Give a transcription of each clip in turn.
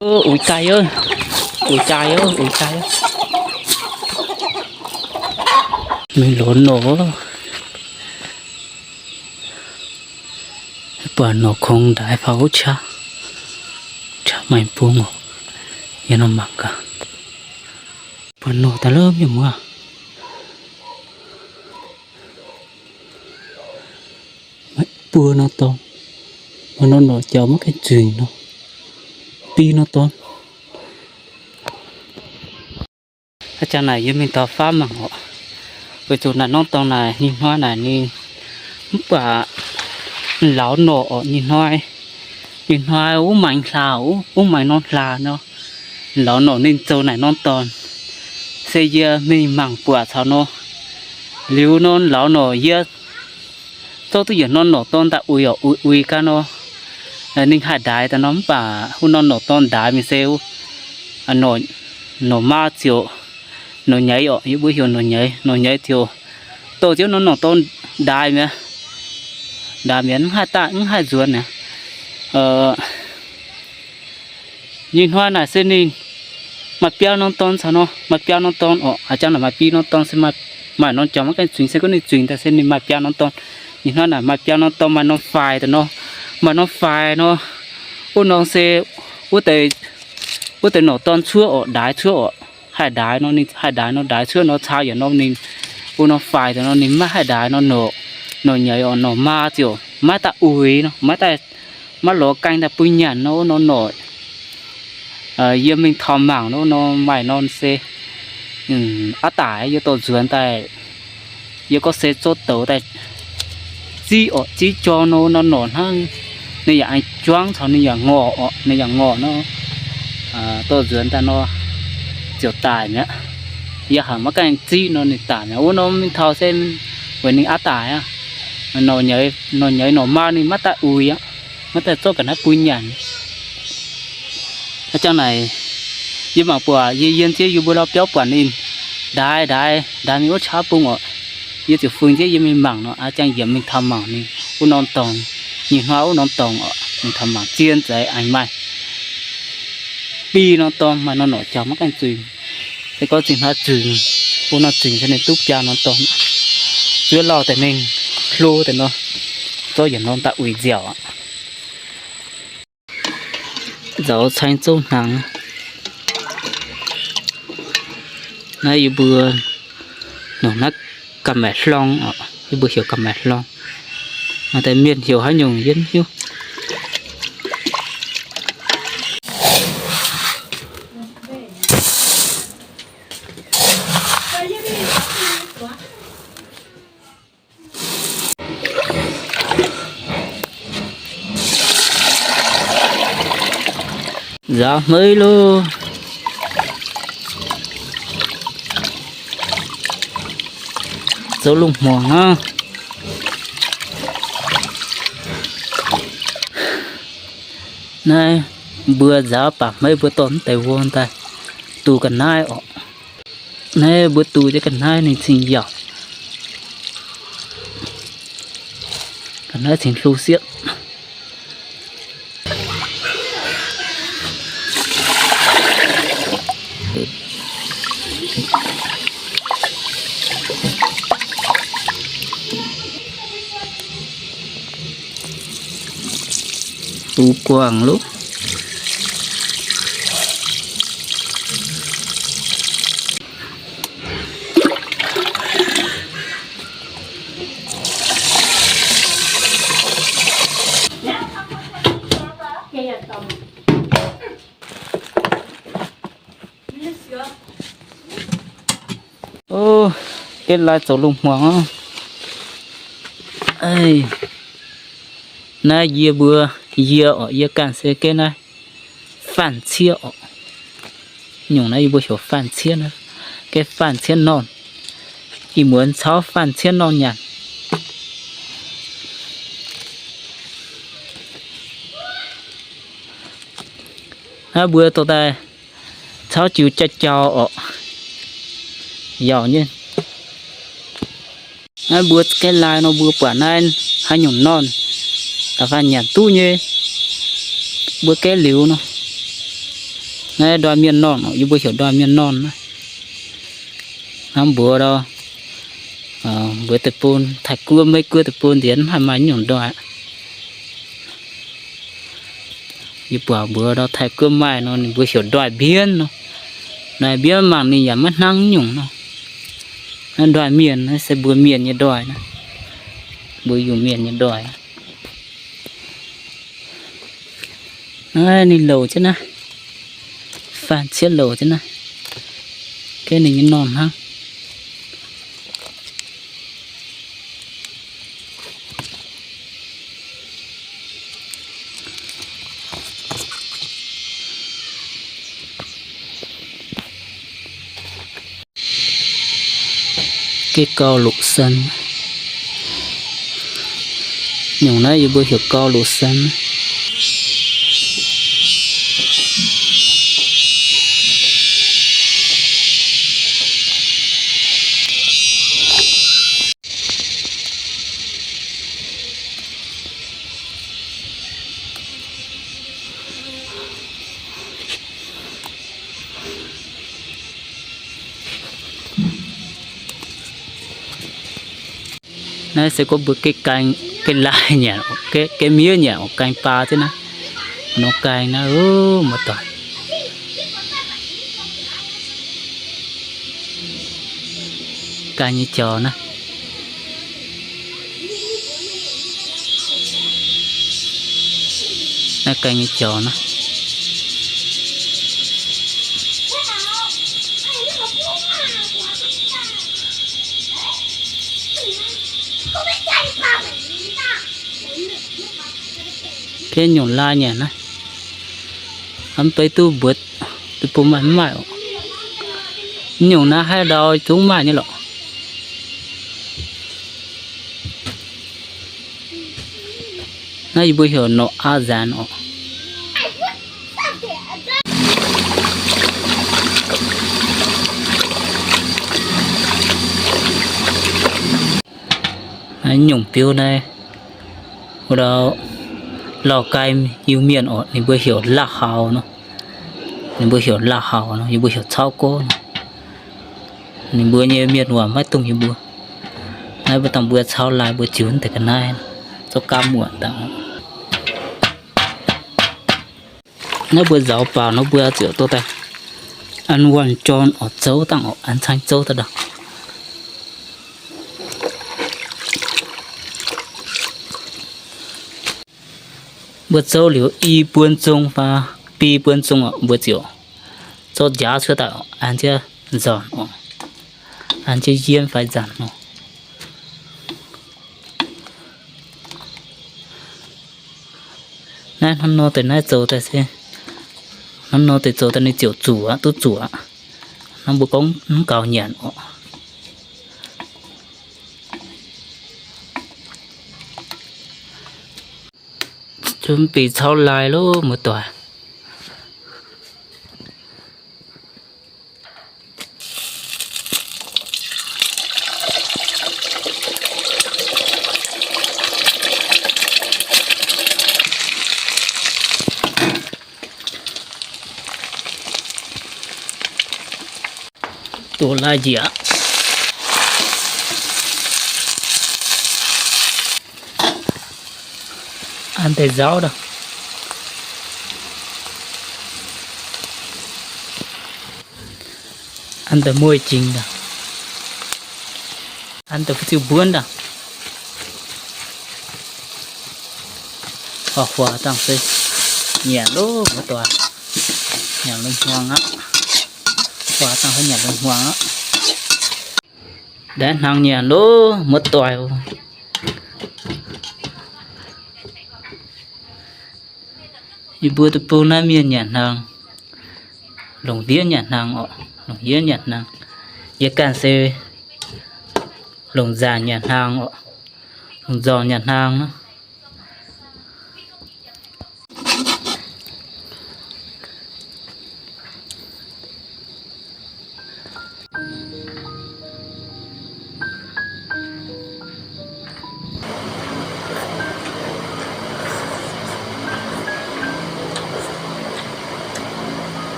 Uix daaih, uix daaih, uix daaih. Mingh lorz norqc. Buatc norqc kungx ndaix faaux wuov qaqv, qaqv maaih bung oc. Yie nor mangc gaax. Buatc norqc daaih lov mienh muoz. Maiv buo norm dorn, maaih norm norqc jaux maiv gaengh zuiz nor, biei norm dorn. A'jangv naaic yie mingh taux faamv mangc oc. Weic zuqc naaic norm dorn naaic ninh hnoi naaic ninh mv baac lauz norqc oc. Ninh hnoi, ninh hnoi wuov maengx hlaax, wuov maengx norm hlaax nor, lauz norqc ninh zoux naaic norm dorn. Se yie mingh mangc buatc caux nor, liuz nor lauz norqc yie zorqv duqv yietc norm norqc dorn daaih uix oc, uix uix gaax nor, ninh haih ndaix daaih nor. Mv baac wuov norm norqc dorn ndaix mingh se norqc maa ziouc, norqc nyeiz oc, yie mbuo heuc norqc nyeiz, norqc nyeiz ziouc dorh ziouc norm norqc dorn ndaix mi'aqv. Ndaix mi'aqv, mv haih daaih, mv haih nzuonx mi'aqv. Ninh hnoi naaic se ninh maaih biaa norm dorn caux nor, maaih biaa norm dorn oc. A'jangv naaic maaih biei norm dorn se maaih, maaih norm jaux maiv gaengh zuiz, se gorngv ninh zuiz daaih se ninh maaih biaa norm dorn. Ninh hnoi naaic maaih biaa norm dorn, maaih norm faix daaih nor, maaih norm faix nor. Wuov norm se wuov deix, wuov deix norqc dorn cuotv oc, ndaix cuotv oc. Haih ndaix nor, ninh haih ndaix nor, ndaix cuotv nor cau yietc norm ninh, wuov norm faix daaih nor ninh maiv haih ndaix nor, norqc, norqc nyeiz oc, norqc maa ziouc maiv daaih uix nor, maiv daaih, maiv lorz gaeng daaih bun nyanc nor, wuov norm norqc. Yie mingh taux mangc nor, wuov norm maaih norm se aav daic, yie dorh nzuonx daaih, yie gorngv se zorqv douz daaih ziqv oc, ziqv jorng nor, wuov norm norqc hnangv. Ninh yaac aengx juangv caux ninh yaac ngorc oc, ninh yaac ngorc nor, dorh nzuonx daaih nor ziouc daic mi'aqv. Yie haiz maiv gaengh ziqv nor ninh daic mi'aqv. Wuov norm mingh taux se weic ninh aav daic aqv. Norqc nyeiz, norqc nyeiz norqc maa ninh maiv daaih uix aqv, maiv daaih zorqv ga'naaiv bun nyanc. A'jangv naaic yie mangc buatc, yie yiem jienv yie mbuo lauh biauv buatc ninh ndaix ndaix ndaix mingh wuov qaqv bung oc. Yie ziouc fungx jienv yie mingh mangc nor, a'jangv yie mingh taux mangc ninh wuov norm dorngx, ninh hnoi wuov norm dorngx oc, mingh taux mangc zien za'eix aengx maaih biei norm dorn, maaih norm norqc jaux maiv gaengh zuiz. Se gorngv zinh hnoi zuiz, wuov norm zuiz se ninh duqv biaa norm dorn. Zuov lauh daaih mingh hlo daaih nor, zorqv yietc norm daaih uix nziaauc aqv. Nzauz caeng zouv hnaangx. Naaiv yie mbuo nongc naaiv ga'maeqc hlorng oc, yie mbuo heuc ga'maeqc hlorng. Maaih deix mienh heuc haaix nyungc yie mv hiuv. Nzaaux hmeiv loh. Zoux lungh hmuangx hnangv. Naaiv mbuo nzaaux baac hmeiv mbuo dorh mv deix wuom daaih duqv ga'naaiv orqc. Naaiv mbuo duqv jienv ga'naaiv ninh cingx yaauc, ga'naaiv cingx hlo sieqv. Duqv guangc loh. Ov, gaeqv lai zoux lungh hmuangx ov. Naaiv yie mbuo, yie orqc, yie ganh se gaeqv naaiv fanh ciev orqc. Nyungc naaiv yie mbuo heuc fanh ciev naaiv, gaeqv fanh ciev norn. Ih muonz caux fanh ciev norn nyanc. Naaiv mbuo dorh daaih caux jiu jaa jauv orqc, yaauc nyei. Naaiv mbuo gaeqv lai nor mbuo buatc naaiv haaix nyungc norn da'faanh nyanc duqv nyei, mbuo gaeqv liuz nor, Naaiv ndoih mienh norn, yie mbuo heuc ndoih mienh norn naaiv. Hnamv mbuox ndau, mbuox deic-bung, Taiv guoqv, Meiv guoqv deic-bung nziex mv haih maaih nyungc ndoih. Yie buatc mbuox ndau Taiv guoqv maaih nor, ninh mbuo heuc ndoih mbienv nor. Ndoih mbienv mangc ninh yaac maiv hnangv nyungc nor. Naaiv ndoih mienh naaiv se mbuo mienh nyei ndoih naaiv. Mbuo yungh mienh nyei ndoih. Naaiv ninh louc jienv naaiv, faanh cieqv louc jienv naaiv, gaeqv ninh nyei norm hnangv. Gaeqv gau loqc sen. Nyungc naaiv yie mbuo heuc gau loqc sen. Naaiv se gorngv mbuo gaeqv gaeng, gaeqv laai nyanc, gaeqv miev nyanc oc, gaeng baa jienv naaiv. Nor gaeng naaiv, muoz-doic. Gaeng nyei jaux naaiv. Naaiv gaeng nyei jaux naaiv. Gaeqv nyungc laai nyanc naaiv. Mv baac duqv mbuox deic-bung maaih mv maaih oc. Nyungc naaiv haaix ndau zungv maaih nyei lorqc. Naaiv yie mbuo heuc norqc aa nzaanx oc. Naaiv nyungc biouv naaiv, wuov dauh Lào Cai Iu-Mienh oc, ninh mbuo heuc la'haux nor. Ninh mbuo heuc la'haux nor, yie mbuo heuc cauv gouv nor. Ninh mbuo nyei mienh waac maiv dungh yie mbuo. Naaiv mbuo dangh mbuo cauv laai mbuo ziux deix ga'naaiv, zorqv gaamv muotc dangh. Naaiv mbuo nzaaux baaux nor mbuo ziouc dorh daaih an wuonh jorn oc, zouv dangh oc, an caangv zouv daaih dangh. Mbuo zouv liuz i buon zong fai biei buon zong oc, mbuo ziouc zorqv njaaux cuotv daaih oc, an jienv nzornc oc, an jienv yiem fai nzanc oc. Naaiv hnangv nor deix naaiv zoux daaih se, hnangv nor deix zoux daaih ninh ziouc zuqc aqv, duqv zuqc aqv. Hnangv mbuo gorngv mv gaux nyanc oc. Zunv bingx cauv laai loh, muoz-doic. Doqc laai njiec aqv. An deix nzaauv daaih. An deix mueiz jingx daaih. An deix fu'jueiv mbuonv daaih. Huaax huaax dangh se nyanc loh, muoz-doic. Nyanc lungh hmuangx aqv. Huaax dangh se nyanc lungh hmuangx aqv. Ndaix hnaangx nyanc loh, muoz-doic. Yie mbuo deic-bung naaiv mienh nyanc hnaangx, longc ndiev nyanc hnaangx oc, longc ndiev nyanc hnaangx. Yie ganh se longc nzaanc nyanc hnaangx oc, longc nzormc nyanc hnaangx nor.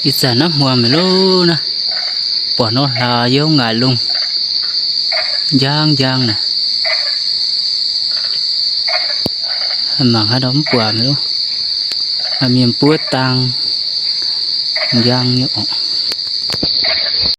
Ih zanc naaiv hmuangx mi'aqv lov naaiv, buatc nor hlaax yiem ngaaic lungh, njang njang naaic. Mangc haaix nor mv buatc mi'aqv lov. Mienh buov dang, njang nyei oc.